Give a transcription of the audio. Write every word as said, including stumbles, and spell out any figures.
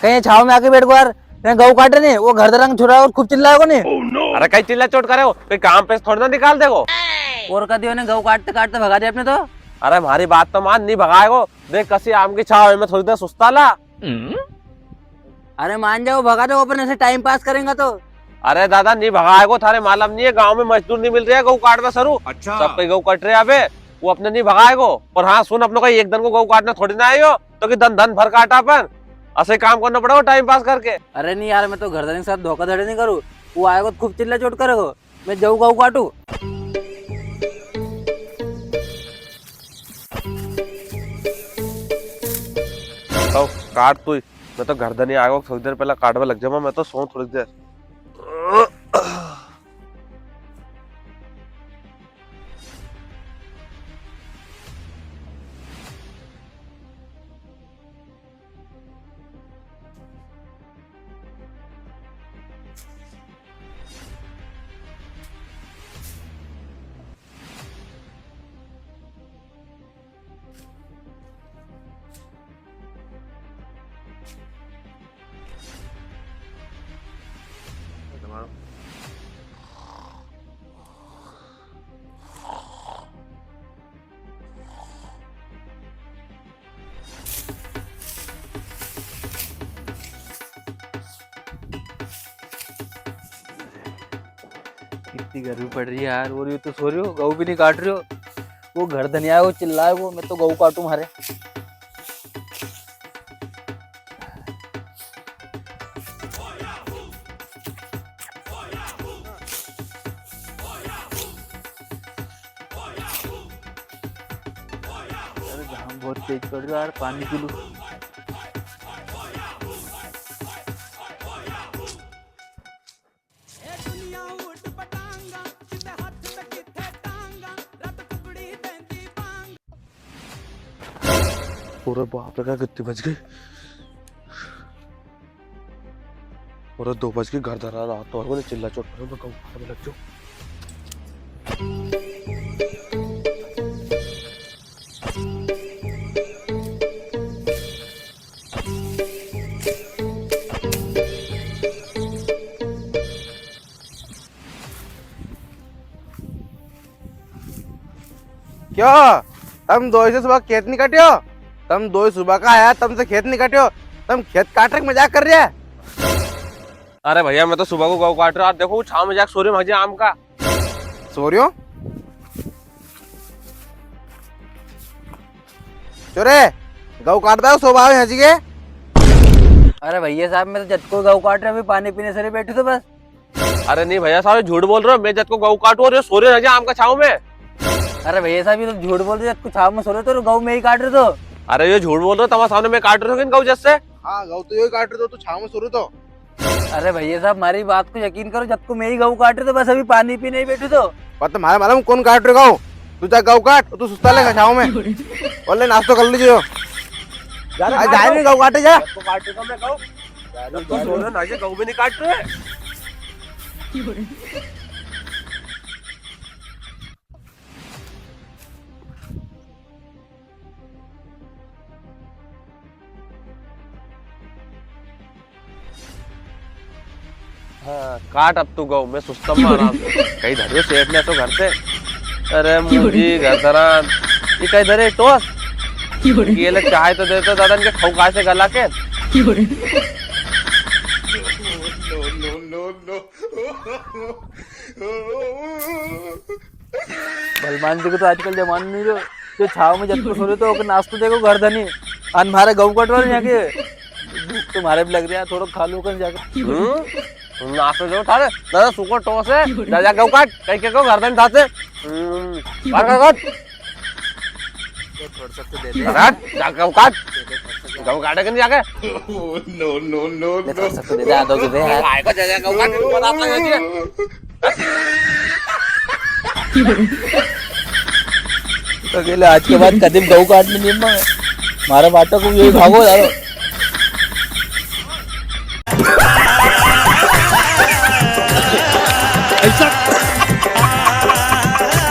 कई छाव में आके बैठ गो यार। कई गऊ काटे नी, वो घर धणी छोरा और खूब चिल्लाएगो नी। अरे कई चिल्ला चोट करे हो, कई काम पे से थोड़ी ना निकाल देगो। और कदी उन्हें गऊ काटते काटते भगा दे अपने तो। अरे म्हारी बात तो मान, नी भगाएगो। देख कसी आम की छाव है, मैं थोड़ी देर सुस्ता ला। अरे मान जाओ, भगा दो, अपन ऐसे टाइम पास करेंगे तो। अरे दादा, नी भगाएगो, थारे मालूम नी है, गांव में मजदूर नी मिल रहे हैं गऊ काटवा सरू। अच्छा। सब कई गऊ कट रहे हैं अबे, वो अपने नी भगाएगो। और हाँ सुन, अपने को एक दिन को गऊ काटना थोड़ी ना आयो, तो कि दन दन भर काटा अपन, ऐसे काम करना पड़ेगा टाइम पास करके। अरे नी यार, मैं तो घर धणी के साथ धोखाधड़ी नी करूँ, वो आएगो तो खूब चिल्ला चोट करेगो। मैं जाऊँ गऊ काटू। तो काट तू ही। मैं तो घर धणी आएगो, थोड़ी देर पहले काटवा लग जाऊंगा, मैं तो सोऊं थोड़ी देर। कितनी गर्मी पड़ रही है यार। और ये तो सो रही हो, गऊ भी नी काट रही हो। वो घर धणी आएगो, चिल्लाएगो, मैं तो गऊ काटू मारे। अरे घाम बहुत तेज पड़ रहा है यार, पानी पी लूं। अरे बाप रे, कितनी बज गई? अरे दो बज गई, घर धणी आ तो और बोले चिल्ला चोट करे, मैं कहूँ घर में लग जाऊँ। क्यों, तम दोई से सुबह खेत नी काट्यो? तम दोई सुबह का आया, तम से खेत नी काट्यो, तम खेत काटने की मजाक कर रिया है? अरे भैया, मैं तो सुबह को गऊ काट रहा, देखो वो छाव में जाके सो रहे मजे आम का। सो रहे हो? चोरे, गऊ काट दो, सो बावे हंसी के। अरे भैया साहब, मैं तो जद को गऊ काट रहा, अभी पानी पीने सरू बैठो तो बस। अरे नी भैया साहब, ये झूठ बोल रहे हो, मैं जद को गऊ काटू और ये सो रहे हैं आम का छाव में। अरे भैया साहब, ये तो झूठ बोल रहे हो, जद को छाव में सो रहे तो गऊ मैं ही काट रहे तो। अरे ये झूठ बोल रहे हो, तुम्हारे सामने मैं काट रहे हो कि गऊ जद से? हाँ, गऊ तो यो ही काट रहे तो, तू छाव में सो रहे तो। अरे भैया साहब, मारी बात को यकीन करो, जद को मैं ही गऊ काट रहे तो बस अभी पानी पीने ही बैठो तो। पर तुम्हारे मालूम कौन काट रहे गऊ? तू जा गऊ काट, तू सुस्ता लेगा छाव में। और ले नाश्तो कर लीजिए। जा रे, आ, काट जा दो। रे, गऊ काटे जा। जद को काट रहे तो मैं गऊ। तू सोना ना, ये गऊ भी नहीं काट रहे। हाँ, काट अब तू गऊ, मैं सुस्ता हूँ आराम से। कई धर्यो सेठ ने तो घर से। अरे मुझे घर धरान, ये कई धरे टोस? ये ले चाय तो दे तो दादा, इनके खाऊ काय से गला के। भलमान जी को तो आजकल जमानो नी रहो, जो छाव में जद को सो रहे तो ओके नाश्तो देगो घर धनी, अन म्हारे गऊ कटवा रहे यहाँ के। भूख तो म्हारे भी लग रहा है, थोड़ो खा लूं कन जाके। हम्म, नाश्तो जो थारे, दादा सूखो टोस है, जा जा गऊ काट, कई के को घर धनी थाते। हम्म, काट, काट, काट। ये थोड़ा सा तो दे दे। काट, जा गऊ काट। दे दे थोड़ा सा। गऊ काटे के नहीं जाके? No, no, no, ले no। थोड़ा सा तो दे दे, आधो दे दे यार। काय को जा जा गऊ काट, बता तो ये। तो अकेले आज के बाद कदम गऊ काटने नहीं मांगे। मारा बाटा को ये भागो यार।